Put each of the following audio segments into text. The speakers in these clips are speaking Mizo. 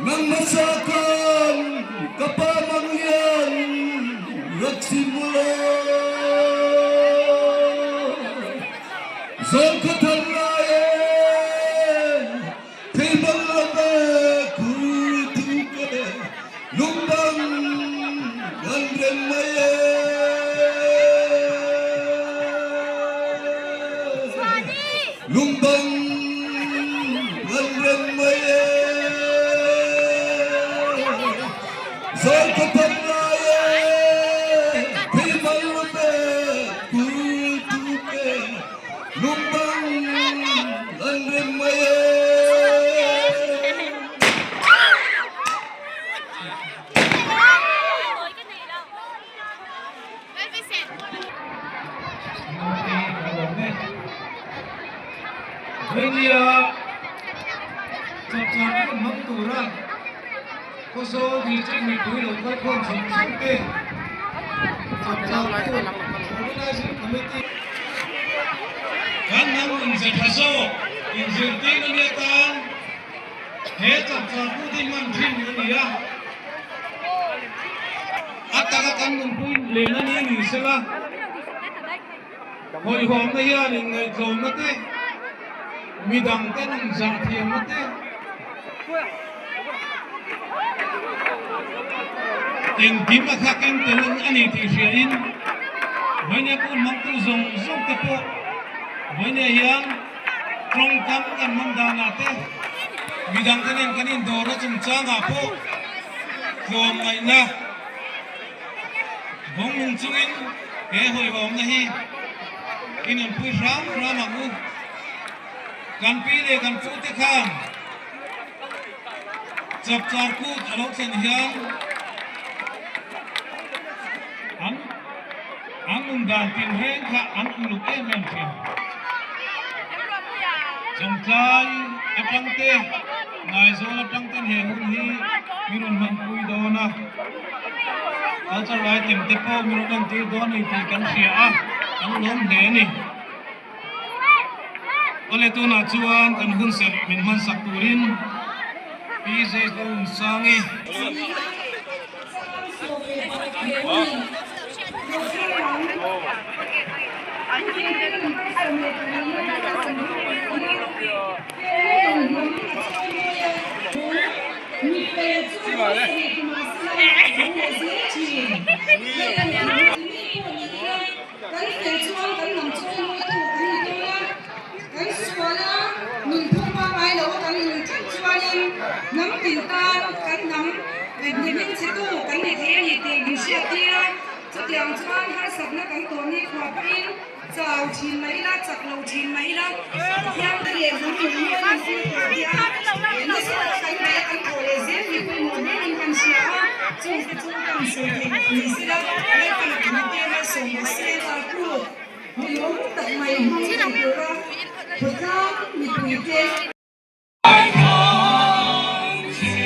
Nang hmasa khan ka pa Manglian rak chim u law, Zawl khuathar lai e, thei bang lo ve khur thuk e, lung bang an rem mai e. Lung bang an rem mai e. Zawl khuathar lai e, thei bang lo ve khur thuk e, lung bang an rem mai e. Vainia chapchar hun hmang tura Khawzawl District mipui lo kalkhawm zawng zawng te chapchar hun Organizing Committee Kan hnam inze tha zawk inzirtir a nia tan he chapchar kut hi hman thin a ni a. A taka kan nunpui len a ni ni sela, hawihhawmna hian inngaihtlawmna te, midangte nunzah thiamna te, engkim a kha keng tel a ni tih hriain Vawinia kut hmangtu zawng zawng te pawh Vawinia hian tawngkam kan hman danah te, midangte nen kan indawrna chungchangah pawh Tlawmngaihna vawng lung chungin he hawihhawmna hi i nunpui hram hram ang u. Kan pi leh kan pute khan chapchar kut a lo thlen hian an an nun dan tinreng kha an uluk em em thin. Chawngtlai atang te. Ngaizawl atang ten he hun hi mi rawn hmanpui dawn a, cultural item te pawh mi rawn entir dawn a ni tih kan hria a, kan lawm hle a ni. Awle tunah chuan kan hun serh min hmansak turin Pi Zeizawngsangi. Chutiang chuan harsatna kan tawh ni khuah pawhin chau thin mai ila, chak lo thin mai ila, Pathian te leh hnam lung mawi min fir tawh hi a, nasa taka kan beih a kan thawh leh zel hi pawimawh hlein kan hria a, chungte chu kan sawi theih loh ni sela, Lalpan a kum te malsawm rawh se. Kut mi lawm tak mai hmang thei tura khawtlang mipuite.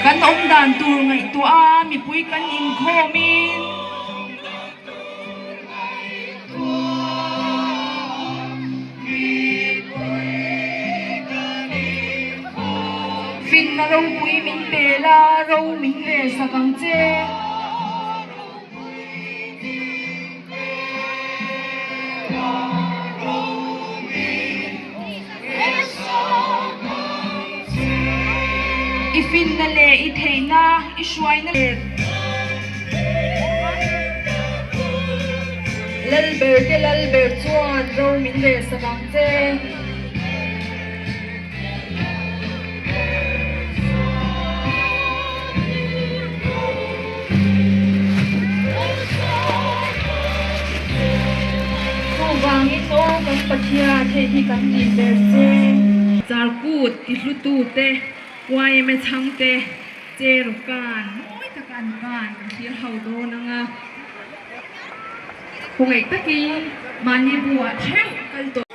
Kan awm dan tur ngaihtuah a mipui kan inkhawm in. Finna ropui min pe la, ro min rel sak ang che. I finna leh i theihna i hruaina leh Lalber te Lalber chuan ro min rel sak ang che. Chuvangin aw kan Pathian hei hi kan tih ber che. Zarkut ti hlutu te, YMA chhang te, che rawh kan mawi taka an kan kan thlir ho dawn ang a. Khawngaih takin mahni buah theuh kal tawh.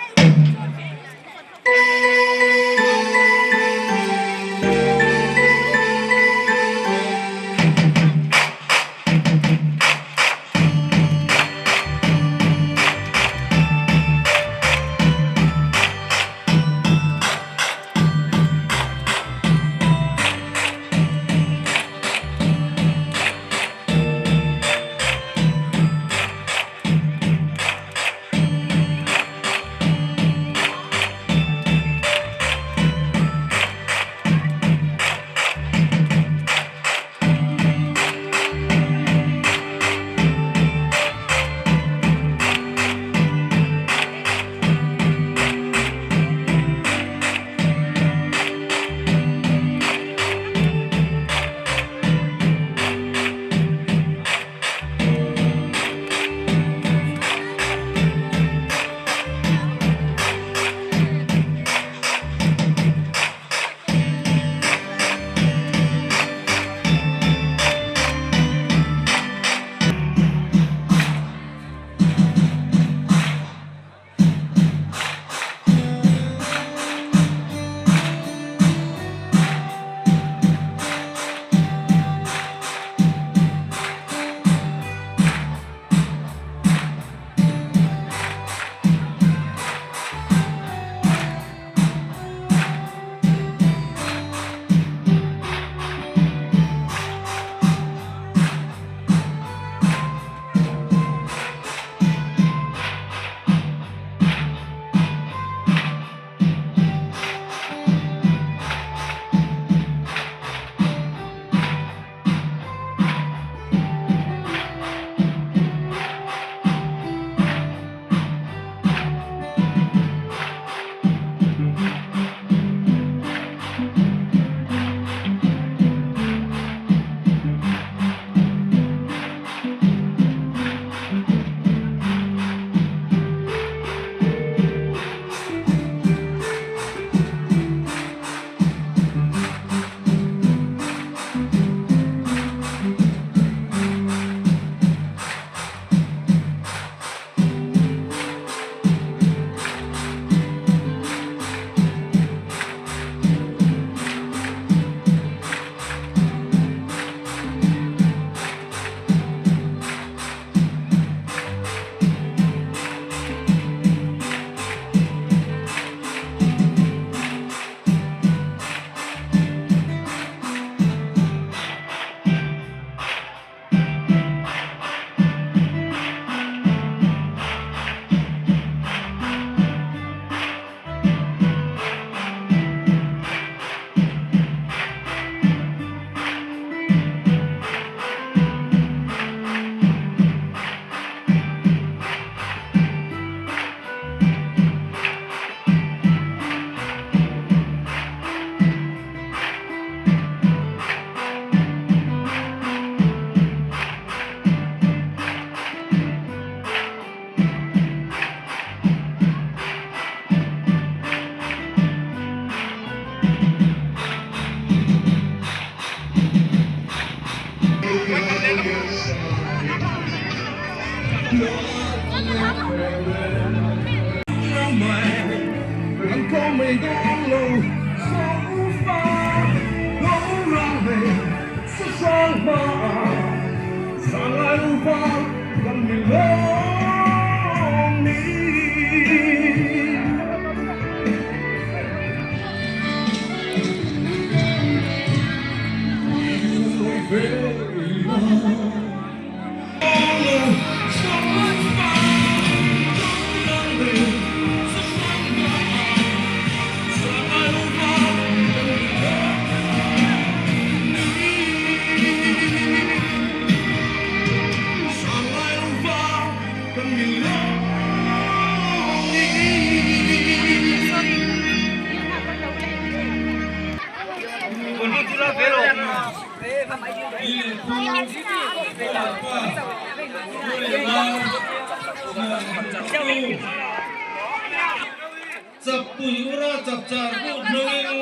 Chakpui ura chapchar kut hmangin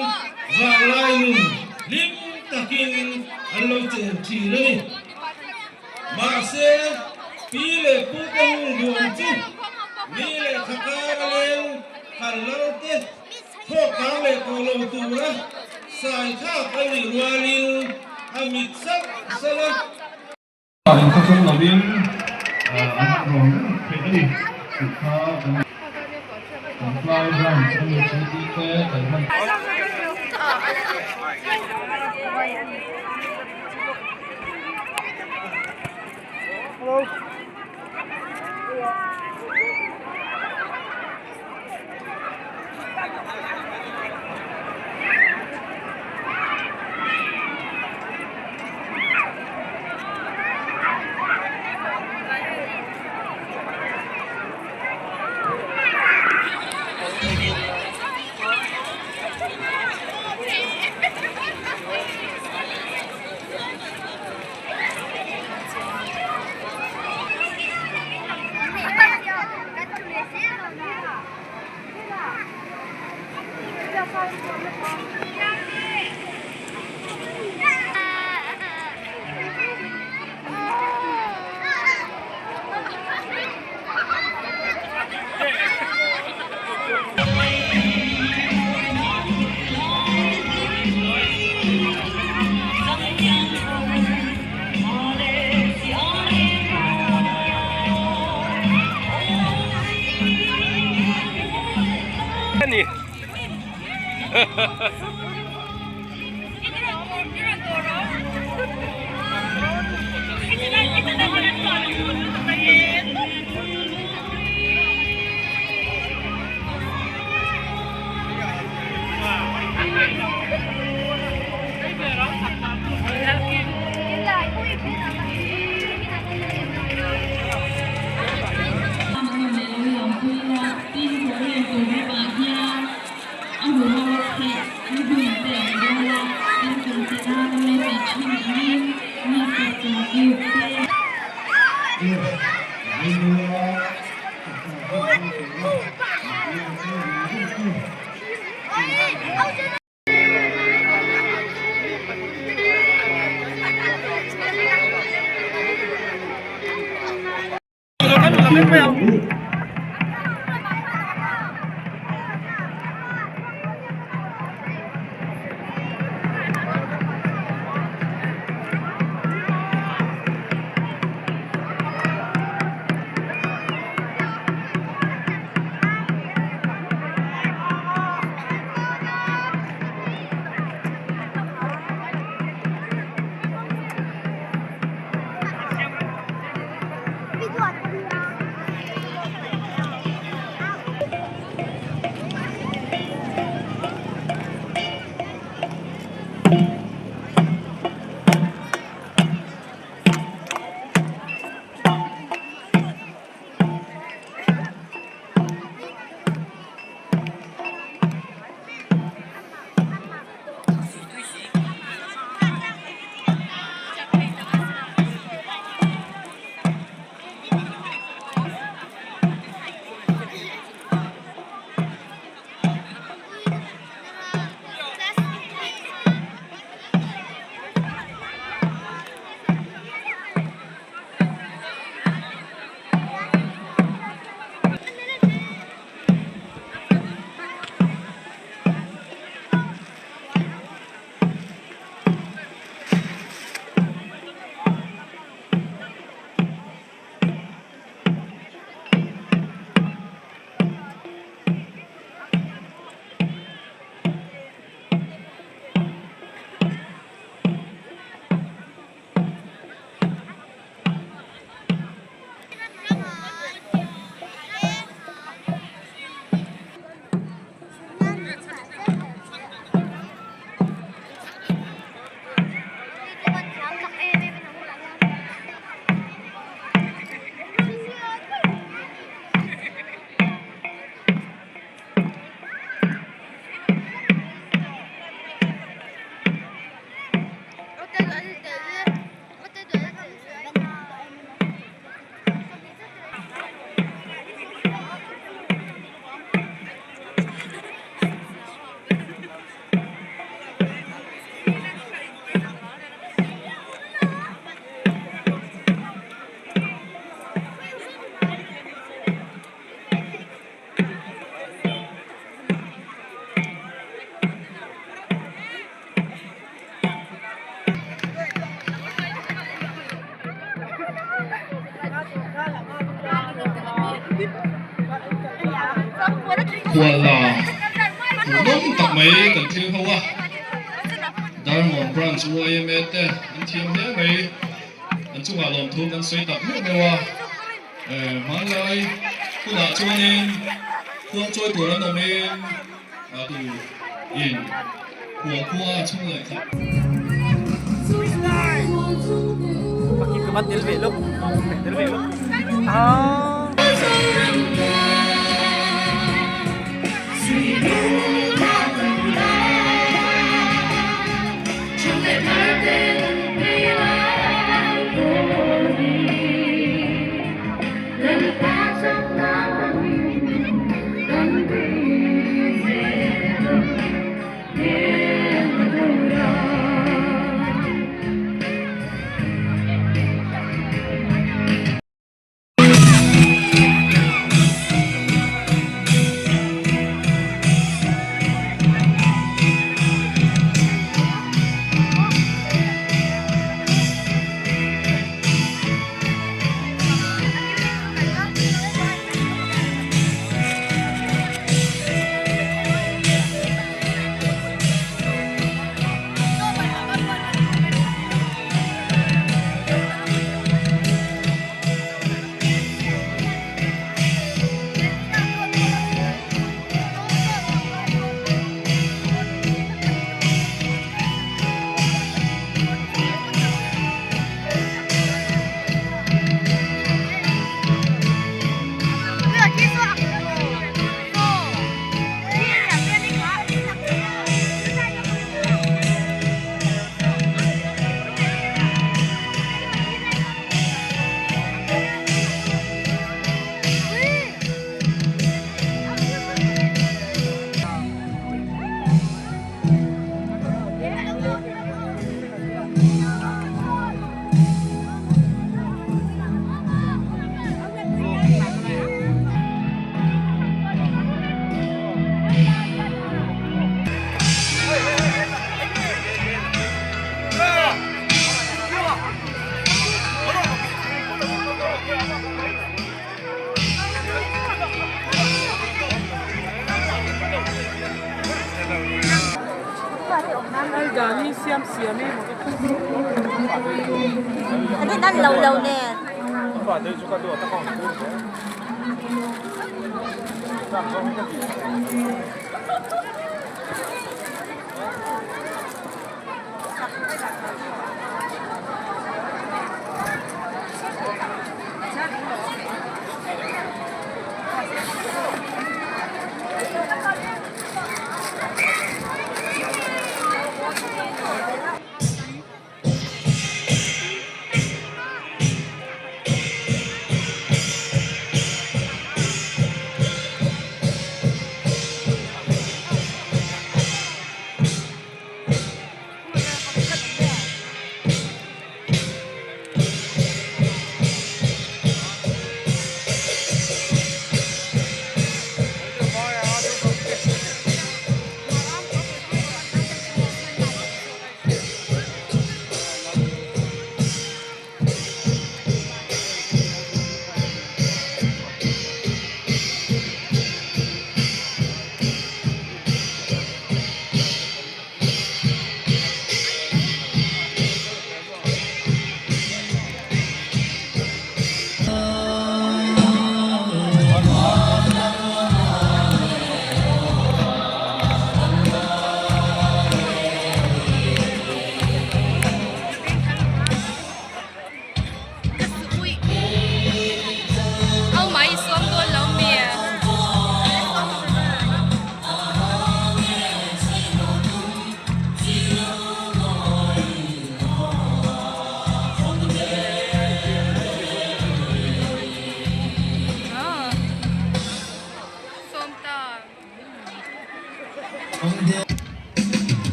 vanglai nun hlim takin an lo chen thin a ni. Mahse, pi leh pu te hun duang chu mi leh thla kar a leng hal lal te thlawk kang leh tawh lo tura sai thlak a nih rualin a mit salh salh a. Inthlahrung lovin an rawn reng theih a ni tih kha kan Champhai Branch a ni chu tih te kan hman. Inkhual la hmuhnawm tak mai kan thlir ho a, Darmawn Branch yma te an thiam hle mai, an chungah lawmthu kan sawi tak meuh meuh a, hmanlai hunah chuanin khuangchawi tur an awmin tu in khual khua a chhung leh khat.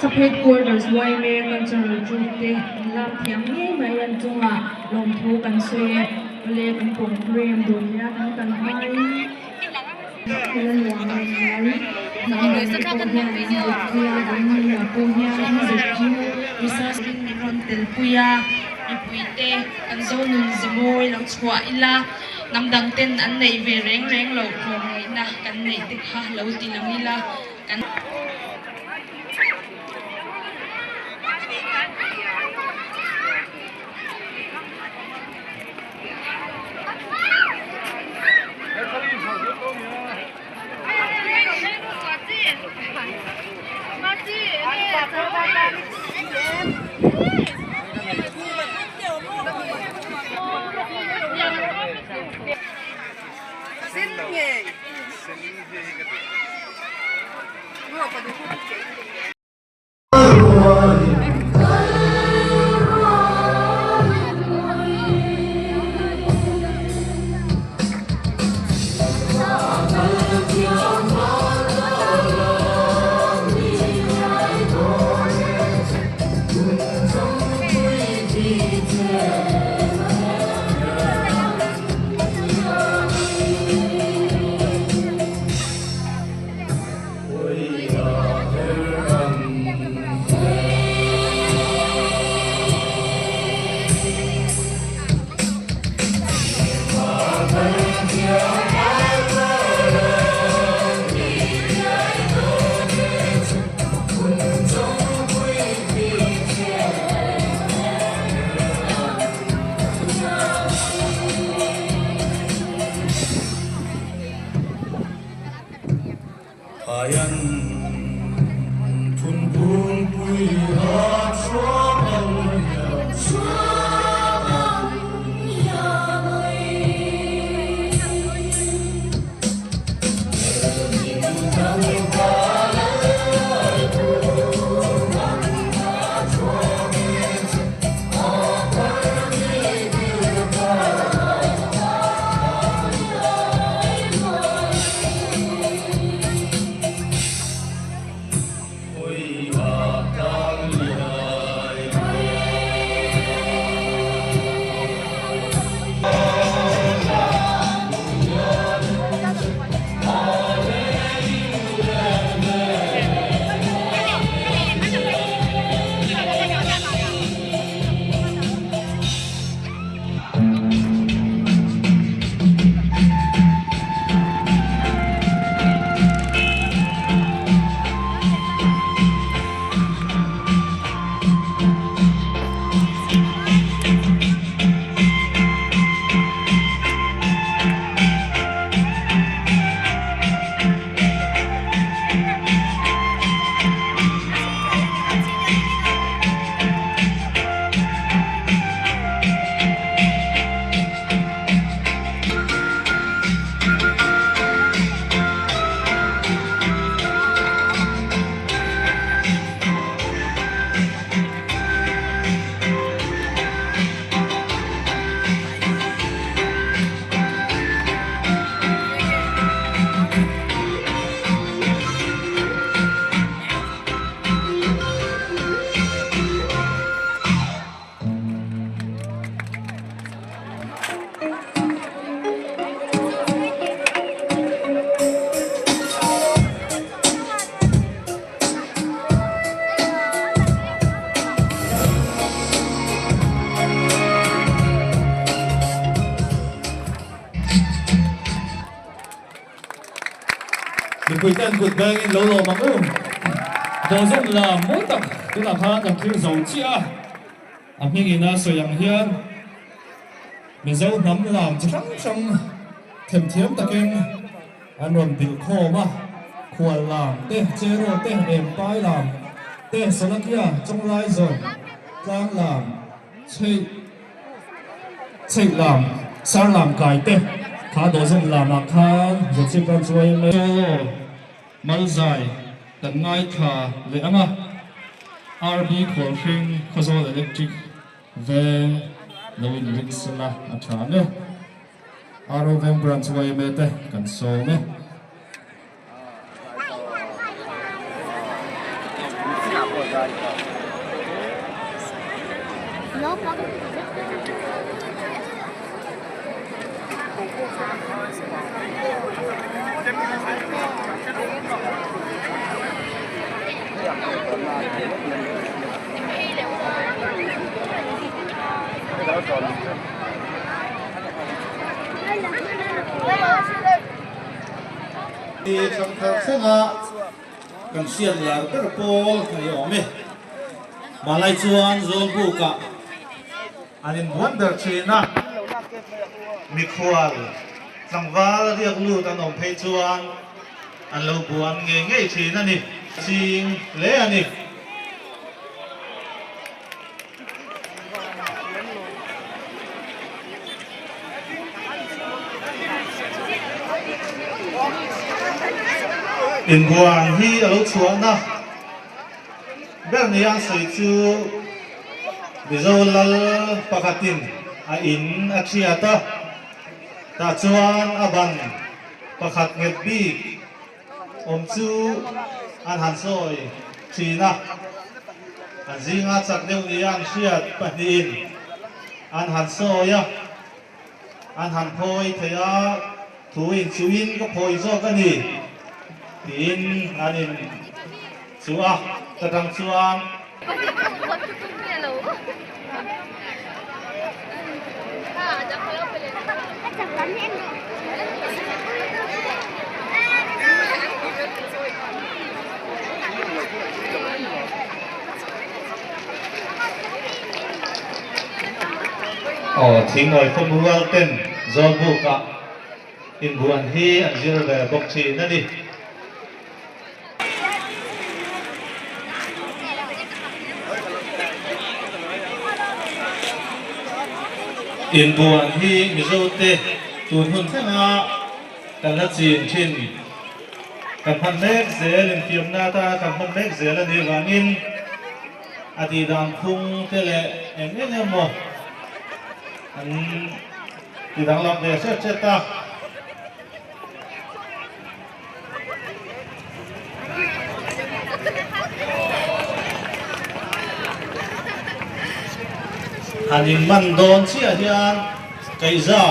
Sub Headquarters yma Cultural Troupe te an lak thiam ngei mai an chungah lawmthu kan sawi e. Awle kan program dawn nia kan kal hmain la nuam a ni mai hnam dang te pawh hian an zirpui a vawiin pawh hian an zirpui research in min rawn telpui a mipui te kan zo nun ze mawi lo chhuah ila hnam dang ten an neih ve reng reng loh tlawmngaihna kan neih te kha lo ti lang ila kan Mipui ten kut bengin lo lawm ang u. Dawhzawm lam mawi tak tunah khan kan thlir zo chiah a, a hmingin a sawi ang hian Mizo hnam lam chi hrang hrang themthiam takin an rawn bilh khawm a, khual lam te, cheraw te, empai lam te, Solakia, Chawnglaizawm, tlang lam, chheih chheih lam, sar lam kai te kha dawhzawm lamah khan Zachip ram chu a Solo Malzai kan ngaithla leh ang a, RB Khawlhring Khawzawl Electric Veng lo inring sela a tha ang e. RO Veng Branch yma te kan sawm e. Hi thangthar thlenga kan hriat lar ber pawl a ni awm e. Malai chuan Zawlbukah an inbuan ber thin a, mikhual tlangval riak lut an awm phei chuan an lo buan ngei ngei thin a ni. Ching hle a ni. Inbuan hi a lo chhuahna ber nia an sawi chu Mizo lal pakhatin a in a thiat a, tah chuan a ban pakhat nghet bik awm chu an han sawi thin a, an zinga chak deuh nia an hriat pahnihin an han sawi a, an han phawi thei a, thu inchuhin ka phawi zawk a ni tiin an in chuh a, ka tang chuan. Aw Thingawi fawm rual ten Zawlbukah inbuan hi an zir ve bawk thin a ni. Inbuan hi Mizote tun hun thlenga kan la chin thin. Kan hman mek zel, infiamna atana kan hman mek zel a nih vangin a tihdan phung te leh eng eng emaw an tidanglam ve hret hret a. Han in man dawn chiah hian kaihza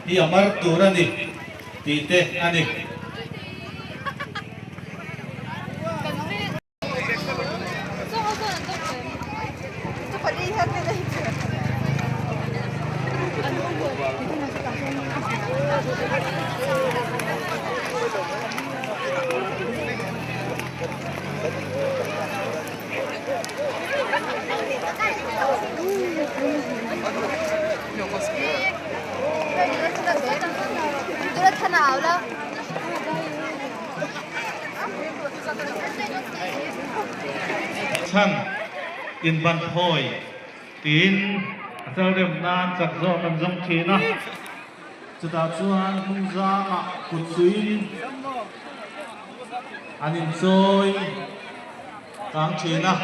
hi a mar tur a ni tih te a ni. Chhan inban phawi tiin a chal rem nan chak zawk an zawng thin a, chutah chuan hnung zangah kut suiin an inchawi kang thin a.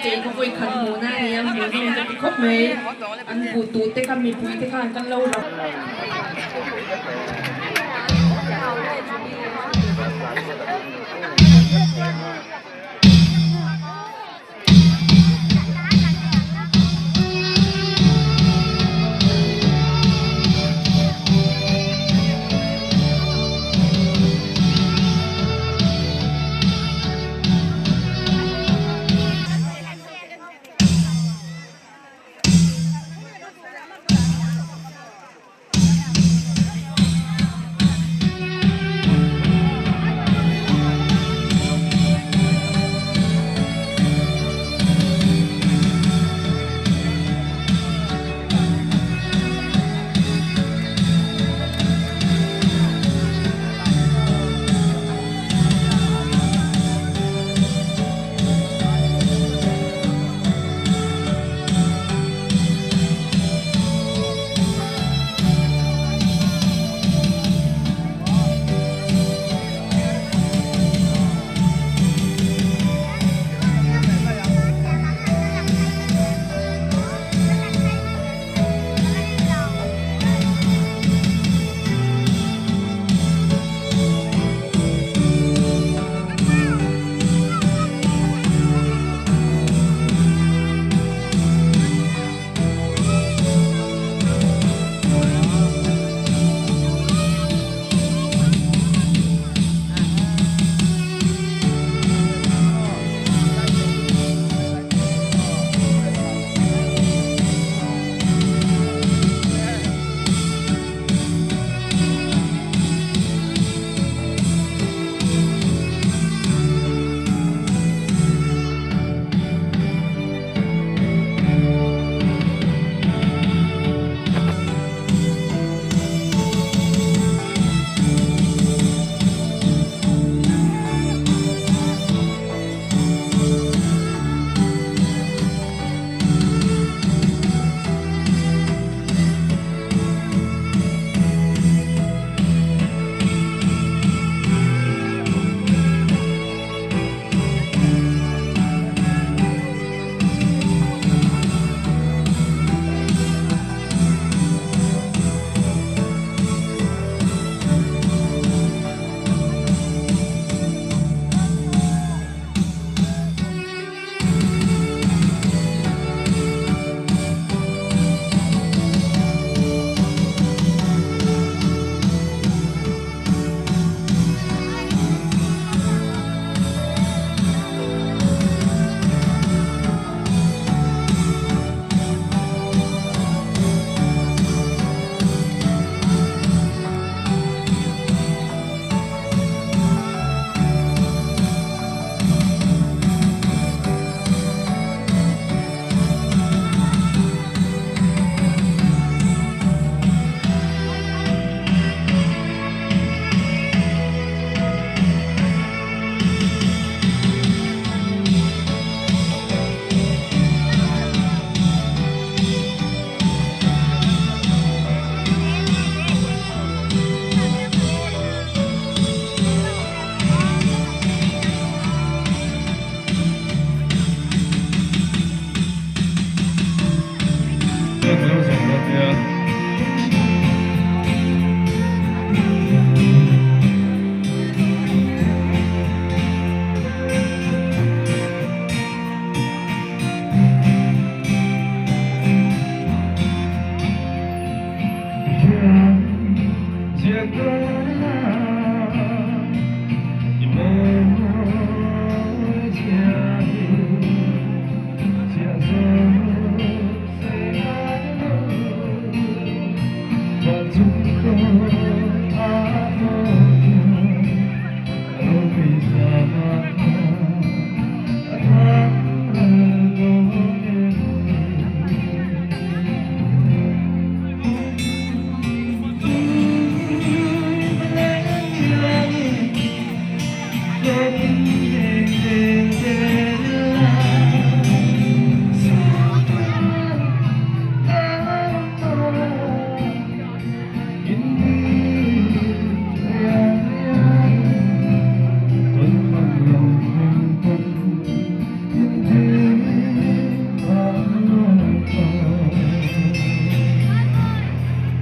Kei ka vawi khat hmuhna a nia, hmuhnawm ka ti khawp mai. An buh tuh te kha mipui te khan kan lo rap.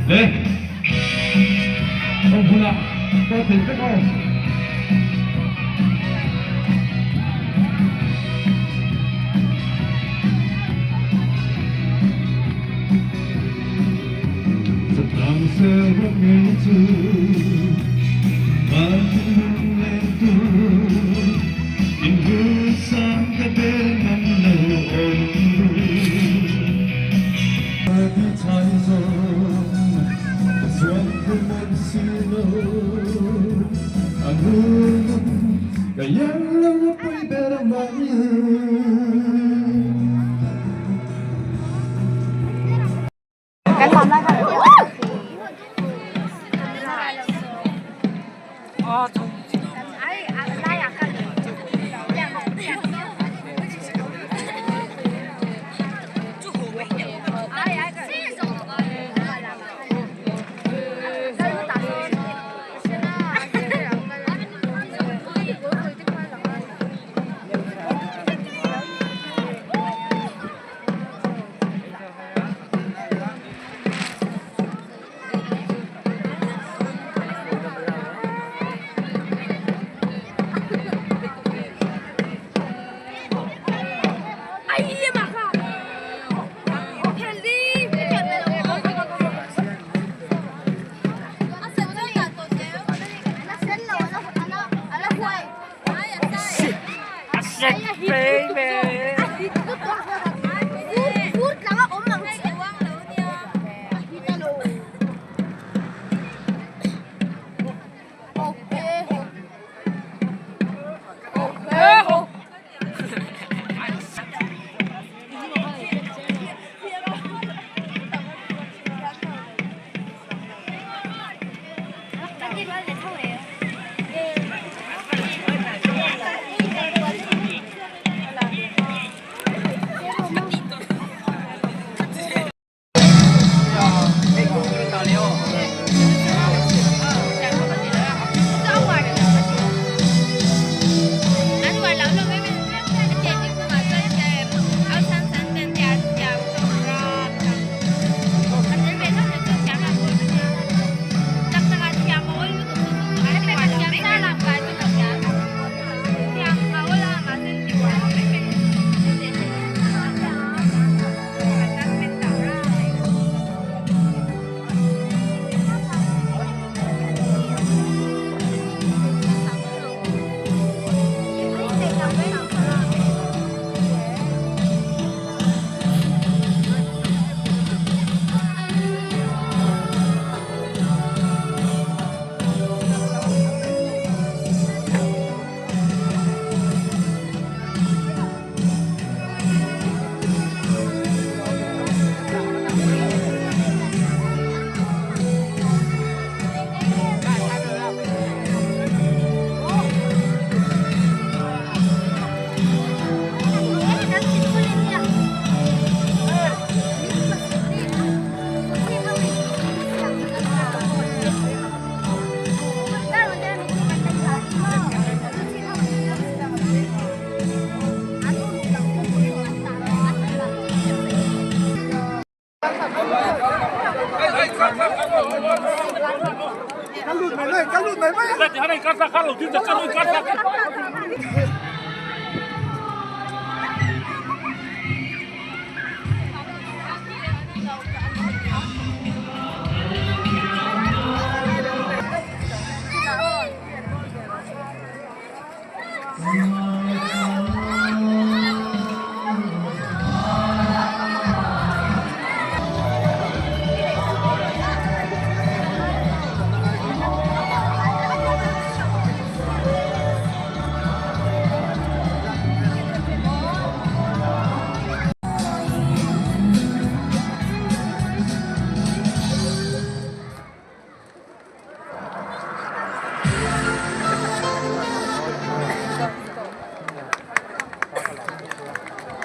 Le awm hunah pawh thei vek aw. Zatlang ser ram ngei chu van thinlung leng tur in hul sang ka bel ngam lo awm ru. Ti chai zawng ka zuam thei mawlh si lo a nun ka iang lo a pui ber mai.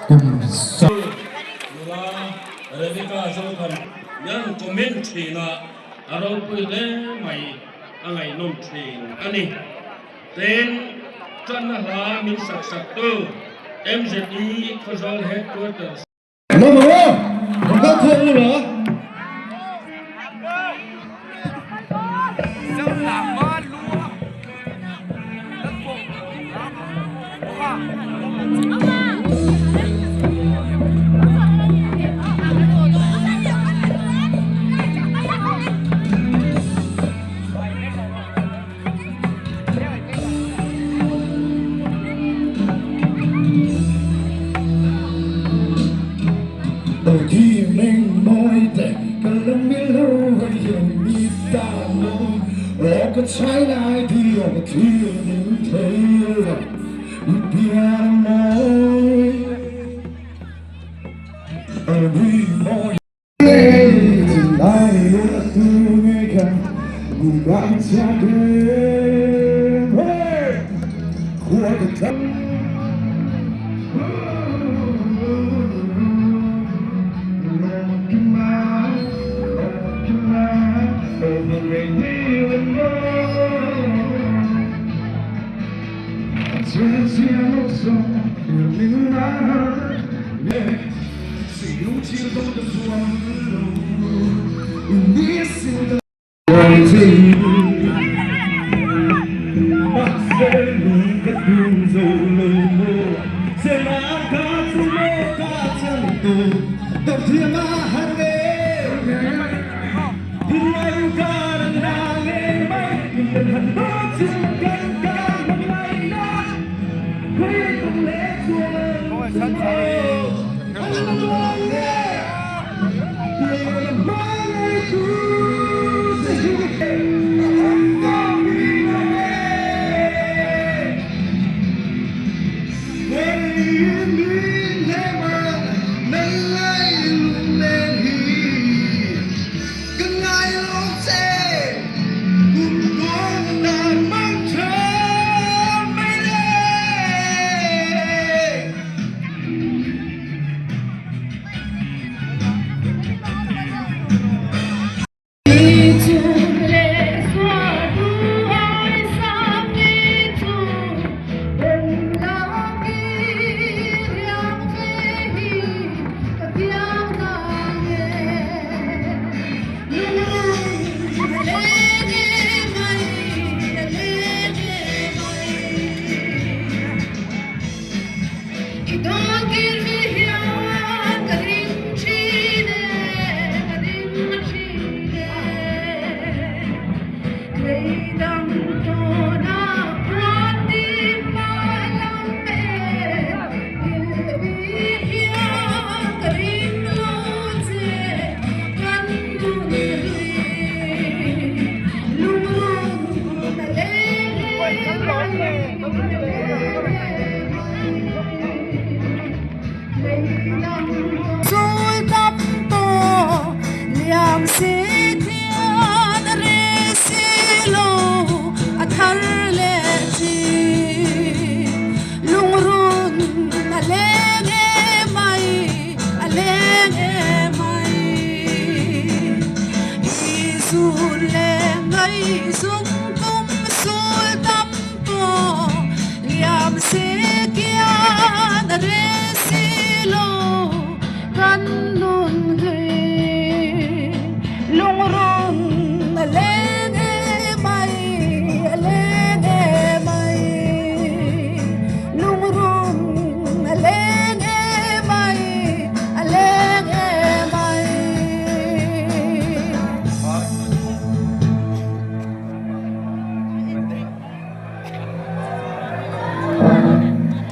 Nula Rebecca Zothan hian comment thin a, a ropui hle mai a ngaihnawm thin a ni. Tin, tanna hla min sak sak tu MZE Khawzawl Headquarters. Lawm ang aw, rawn kal khawm u la.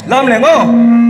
Lam leh maw?